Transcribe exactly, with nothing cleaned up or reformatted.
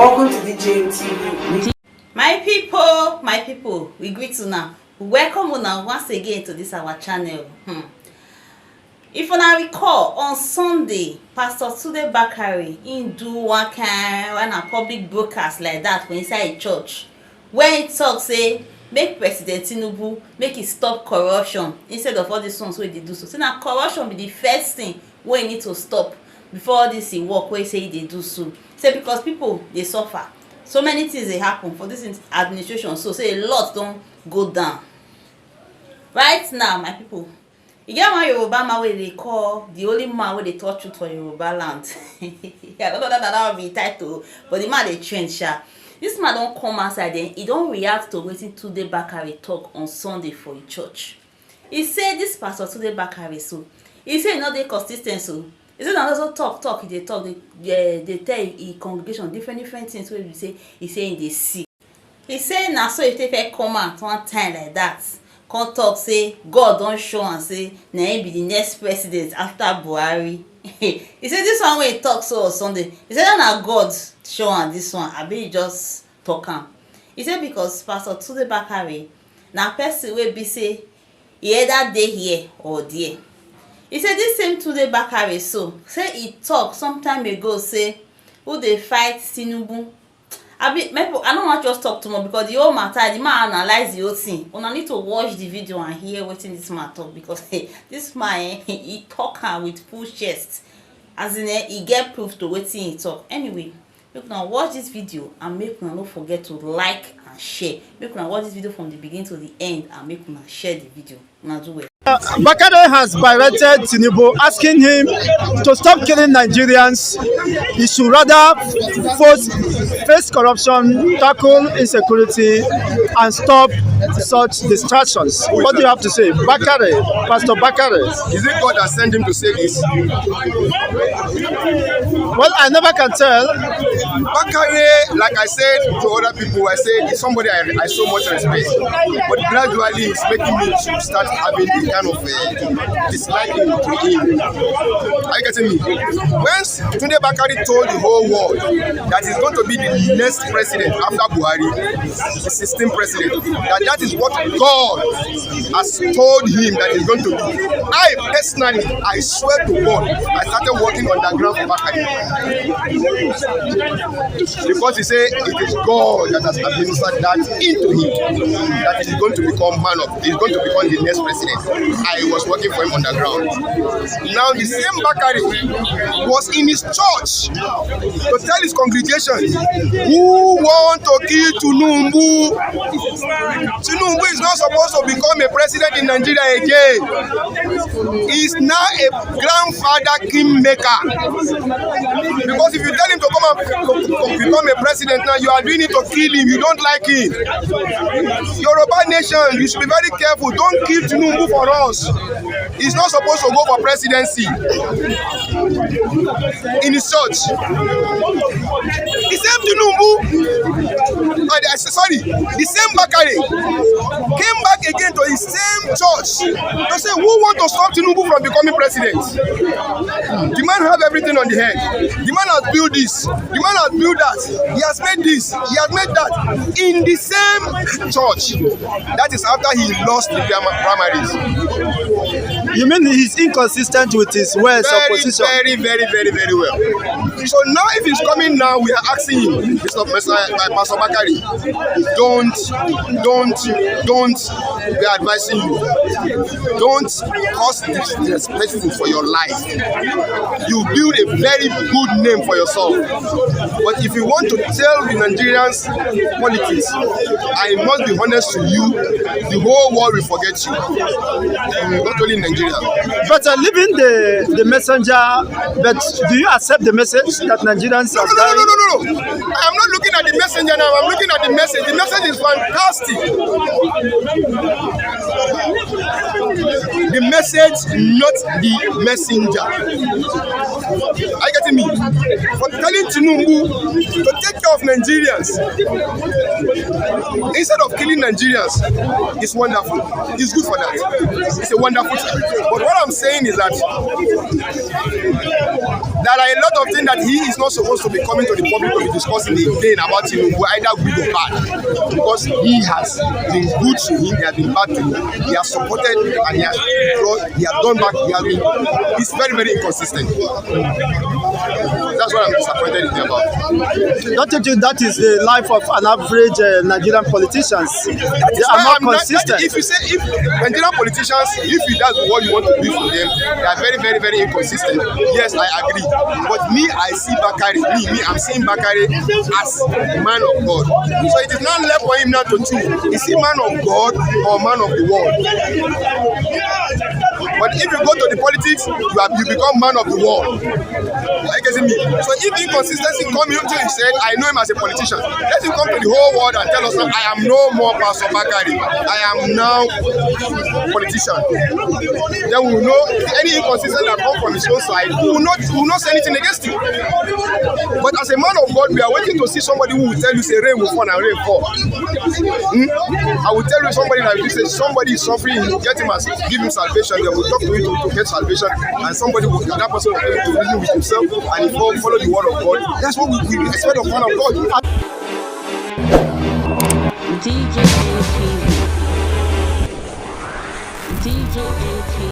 Welcome to D J M T V. My people, my people, we greet una. We welcome una once again to this our channel. Hmm. If una recall, on Sunday, Pastor Tunde Bakare, he do one kind, one a public broadcast like that for inside church, when he talk say make President Tinubu make he stop corruption instead of all these ones wey dey do so. Say na corruption be the first thing wey need to stop before all this e work wey say e dey do so. Say because people dey suffer, so many things dey happen for this administration, so say a lot don go down. Right now, my people, e get one Yoruba man wey dey call the only man wey dey talk truth for Yoruba land. I don't know that that be title, but the man dey trend sha. This man don come outside, then he don react to wetin Tunde Bakare talk on Sunday for him church. He say this Pastor Tunde Bakare so, he say e no dey consistent o. He say na also talk talk he dey talk, dey dey dey tell him congregation different different things wey be say he say he dey see. He say na so he take first come out one time like that, come talk say God don show am say na him be the next president after Buhari. He say this one wey he talk so on Sunday, he say that na God show am this one, abi he just talk am. He say because Pastor Tunde Bakare na person wey be say e either dey here or there. He say this same Tunde Bakare so, say he talk some time ago say who dey fight Tinubu. Abi, my people, I no wan just talk too much because the whole matter, the man analyze the whole thing. Una need to watch the video and hear wetin this man talk because this man, eh, he talk am with full chest. As in, eh, he get proof to wetin he talk. Anyway, make una watch this video and make una no forget to like and share. Make una watch this video from the beginning to the end and make una share the video. Una do well. Bakare has berated Tinubu, asking him to stop killing Nigerians. He should rather face, face corruption, tackle insecurity, and stop such distractions. What do you have to say? Bakare, Pastor Bakare. Is it God that sent him to say this? Well, I never can tell. Bakare, like I said to other people, I said he's somebody I, I so much respect. But gradually, it's making me to start having the kind of uh, disliking to him. Are you getting me? When Tunde Bakare told the whole world that he's going to be the next president after Buhari, the sixteenth president, that that is what God has told him that he's going to do. I personally, I swear to God, I started working on the ground for Bakare. Because he said it is God that has administered that into him, that he's going to become man of, he's going to become the next president. I was working for him on the ground. Now the same Bakare was in his church to tell his congregation who want to kill Tinubu. Tinubu is not supposed to become a president in Nigeria again. He's now a grandfather kingmaker. Because if you tell him to come and to, to become a president now, you are doing it to kill him. You don't like him. Yoruba nation, you should be very careful. Don't kill Tinubu for us. He's not supposed to go for presidency in his church. The same Tinubu, uh, the- sorry, the same Bakare came back again to his same church to say, who want to stop Tinubu from becoming president? The man have everything on the head. The man has built this. The man has built that. He has made this. He has made that. In the same church. That is after he lost the primaries. You mean he's inconsistent with his words of position? Very, very, very, very, very well. So now, if he's coming now, we are asking him, Mister Messiah, uh, Pastor Bakare, don't, don't, don't. We are advising you, don't cause disrespect for your life. You build a very good name for yourself. But if you want to tell the Nigerians politics, I must be honest to you, the whole world will forget you. Not only Nigeria. But uh, leaving the, the messenger, but do you accept the message that Nigerians are dying? No, no, no, no, no, no. I am not looking at the messenger now. I'm looking at the message. The message is fantastic. The message, not the messenger. Are you getting me? For telling Tinubu to take care of Nigerians instead of killing Nigerians is wonderful. It's good for that. It's a wonderful thing. But what I'm saying is that There are a lot of things that he is not supposed to be coming to the public to be discussing again about Tinubu, either good or bad, because he has been good to him, he has been bad to him, he has supported and he has drawn, he has gone back, he has been, he's very, very inconsistent. That's what I'm disappointed in him about. Don't you think that is the life of an average uh, Nigerian politicians? They are Why not I'm not- consistent. If you say, if Nigerian politicians, if you, that's what you want to be for them, they are very, very, very inconsistent. Yes, I agree. But me, I see Bakari. Me, me, I'm seeing Bakari as a man of God. So it is not left for him now to choose. Is he man of God or man of the world? But if you go to the politics, you have, you become man of the world. Are you getting me? So if inconsistency come into his head, I know him as a politician. Let him come to the whole world and tell us that I am no more Pastor Bakari. I am now politician. Then we will know any inconsistency that come from his own side. We will not, we will not say anything against him. But as a man of God, we are waiting to see somebody who will tell you, say, "Rain will fall and rain fall." Hmm? I will tell you somebody that, if you say somebody is suffering, you get him as, give him salvation. They will talk to you to, to get salvation, and somebody will, that person will be able to reason with himself and he follow, follow the word of God. That's what we, we expect of man of God. D J A T V. D J A T V.